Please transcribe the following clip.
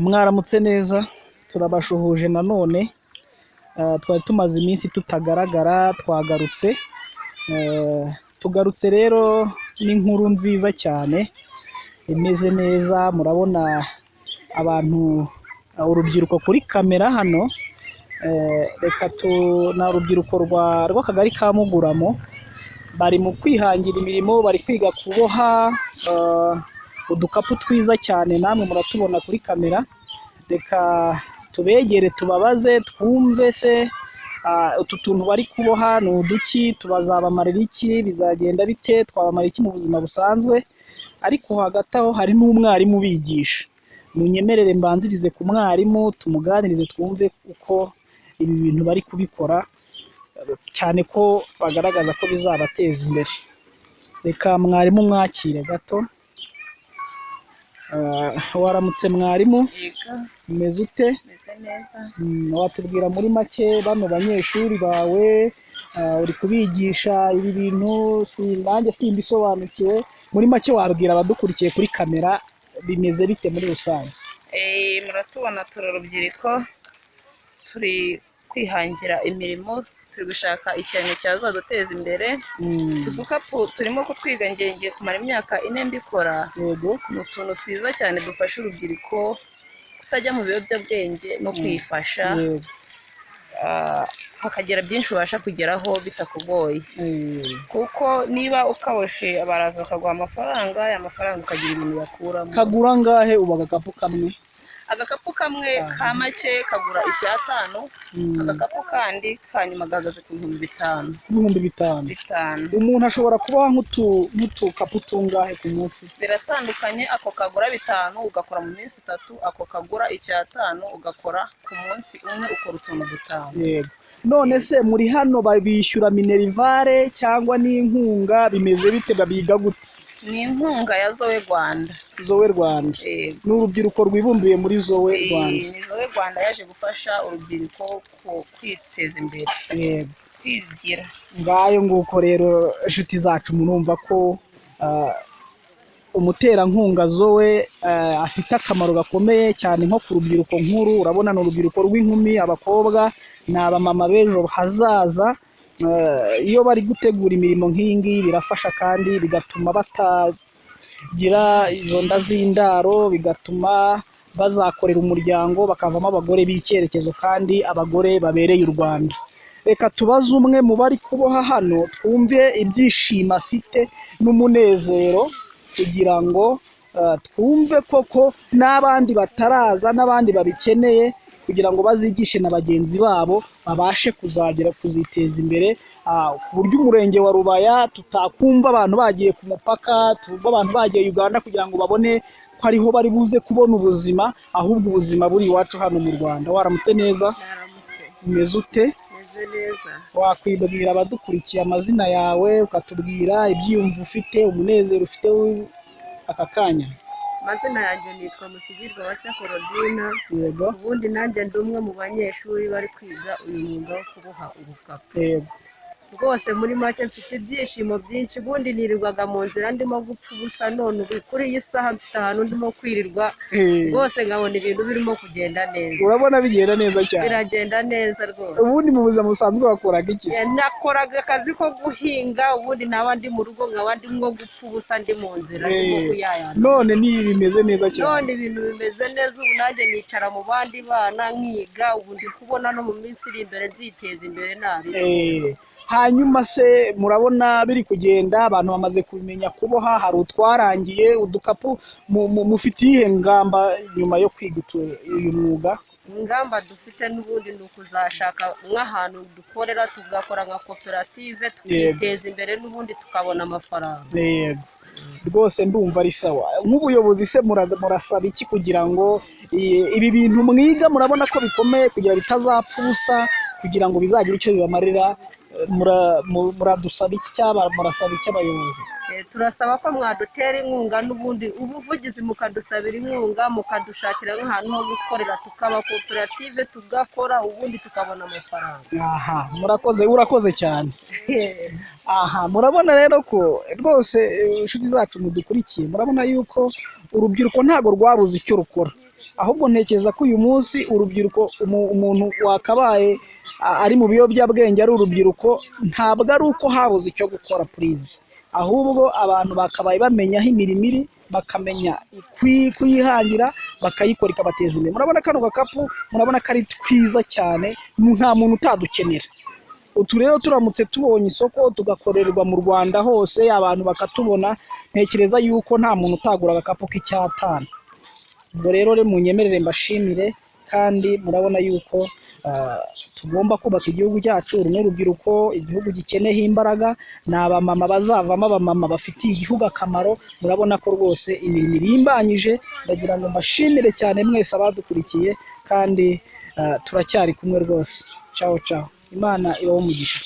Mwaramutse neza, turabashuhuje nanone. Twari tumaze iminsi tutagaragara, twagarutse. Tugarutse rero n'inkuru nziza cyane imeze neza. Murabona abantu, urubyiruko kuri kamera hano. Reka tu ni urubyiruko rw'akagari ka Muguramo, bari mu kwihangira imirimo, bari kwiga kuboha udukapu twiza cyane, namwe muratubona kuri kamera. Reka tubegere tubabaze twumve se utu tuntu bari kuboha ni uduki, tubazabamarira iki, bizagenda bite, twabamara iki mu buzima busanzwe? Ariko hagati aho hari n'umwarimu ubigisha. Munyemerere mbanzirize ku mwarimu, tumuganirize twumve uko ibi bintu bari kubikora, cyane ko bagaragaza ko bizabateza imbere. Reka mwarimu mwakire gato. Waramutse mwarimu? Yego. Umeze ute? Meze neza. Watubwira muri make bano banyeshuri bawe, uri kubigisha ibi bintu, si nanjye simbisobanukiwe. Muri make wabwira abadukurikiye kuri kamera bimeze bite muri rusange? Muratubona turi urubyiruko, turi kwihangira imirimo, turi gushaka ikintu cyazaduteza imbere. Utu dukapu turimo kutwiga, ngiye kumara imyaka 4 mbikora. Ni utuntu twiza cyane dufasha urubyiruko kutajya mu biyobyabwenge no kwifasha, hakagira byinshi ubasha kugeraho bitakugoye, kuko niba ukaboshe baraza bakaguha amafaranga, aya mafaranga ukagira ibintu uyakuramo. Kagura angahe ubu agakapu kamwe? Agakapu kamwe ka make kagura 5,000. Agakapu kandi ka nyuma gahagaze ku 5000. 5000? 5. Umuntu ashobora kuboha nk'utukapu tungahe ku munsi? Biratandukanye. Ako kagura 5 ugakora mu minsi 3, ako kagura 5,000 ugakora ku munsi umwe, ukora utuntu dutanu. Yego. None se muri hano babishyura minerval cyangwa n'inkunga, bimeze bite, babiga gute? Ni inkunga ya Zoe Rwanda. Zoe Rwanda? Yego. Ni urubyiruko rwibumbiye muri Zoe Rwanda? Ni Zoe Rwanda yaje gufasha urubyiruko kwiteza imbere, kwigira. Ngayo nguko rero, inshuti zacu, murumva ko umuterankunga Zoe afite akamaro gakomeye cyane nko ku rubyiruko nkuru. Urabona ni urubyiruko rw'inkumi, abakobwa, ni abamama b'ejo hazaza. Iyo bari gutegura imirimo nk'iyi ngiyi birafasha kandi bigatuma batagira izo nda z'indaro, bigatuma bazakorera umuryango, bakavamo abagore b'icyerekezo kandi abagore babereye u Rwanda. Reka tubaze umwe mu bari kuboha hano twumve ibyishimo afite n'umunezero, kugira ngo twumve koko n'abandi bataraza n'abandi babikeneye, kugira ngo bazigishe na bagenzi babo babashe kuzagera kuziteza imbere, ku buryo umurenge wa Rubaya tutakumva abantu bagiye ku mupaka, tumva abantu bagiye Uganda kugira ngo babone ko ariho bari buze kubona ubuzima, ahubwo ubuzima buri iwacu hano mu Rwanda. Waramutse neza? Naramutse. Umeze ute? Meze neza. Wakwibwira abadukurikiye amazina yawe, ukatubwira ibyiyumvo ufite, umunezero ufite aka kanya? Amazina yanjye nitwa Musigirwa wa Sekorodina. Ubundi nanjye ndi umwe mu banyeshuri bari kwiga uyu mwuga wo kuboha ubukapu. Rwose muri make mfite ibyishimo byinshi. Ubundi nirirwaga mu nzira ndimo gupfa ubusa, none ubu kuri iyi saha mfite ahantu ndimo kwirirwa, rwose nkabona ibintu birimo kugenda neza. Urabona bigenda neza cyane? Biragenda neza rwose. Ubundi mu buzima busanzwe wakoraga iki se? Nakoraga akazi ko guhinga, ubundi naba ndi mu rugo nkaba ndimo gupfa ubusa, ndi mu nzira ndimo kuyayana. None ni bimeze neza cyane? None ibintu bimeze neza. Ubu nanjye nicara mu bandi bana nkiga. Ubu ndi kubona no mu minsi iri imbere nziteza imbere nabi. Hanyuma se murabona biri kugenda, abantu bamaze kumenya kuboha, hari utwarangiye udukapu. Mufite iyihe ngamba nyuma yo kwiga uyu mwuga? Ingamba dufite n'ubundi ni ukuzashaka nk'ahantu dukorera, tugakora nka koperative, tukiteza imbere n'ubundi tukabona amafaranga. Yego rwose, ndumva ari sawa. Nk'ubuyobozi se murasaba iki kugira ngo ibi bintu mwiga, murabona ko bikomeye, kugira bitazapfa ubusa, kugira ngo bizagire icyo bibamarira? Muradusaba iki cyangwa murasaba iki abayobozi? Turasaba ko mwadutera inkunga n'ubundi ubuvugizi, mukadusabira inkunga, mukadushakira nk'ahantu ho gukorera, tukaba koperative, tugakora, ubundi tukabona amafaranga. Aha, murakoze, urakoze cyane. Aha murabona rero ko rwose, inshuti zacu mudukurikiye, murabona yuko urubyiruko ntabwo rwabuze icyo rukora. Ahubwo ntekereza ko uyu munsi urubyiruko, umuntu wakabaye ari mu biyobyabwenge ari urubyiruko, ntabwo ari uko habuze icyo gukora, please, ahubwo abantu bakabaye bamenya aho imirimo iri, bakamenya kuyihangira, bakayikora ikabateza imbere. Murabona kano gakapu, murabona ko ari twiza cyane, nta muntu utadukenera. Utu rero turamutse tubonye isoko, tugakorerwa mu Rwanda hose, abantu bakatubona, ntekereza yuko nta muntu utagura agakapu k'icyatanu. Ubwo rero munyemerere mbashimire, kandi murabona yuko tugomba kubaka igihugu cyacu. Uru ni urubyiruko igihugu gikeneyeho imbaraga, ni abamama bazavamo abamama bafitiye igihugu akamaro. Murabona ko rwose imirimo irimbanyije. Ndagira ngo mbashimire cyane mwese abadukurikiye, kandi turacyari kumwe rwose. Ciao ciao, Imana ibahe umugisha.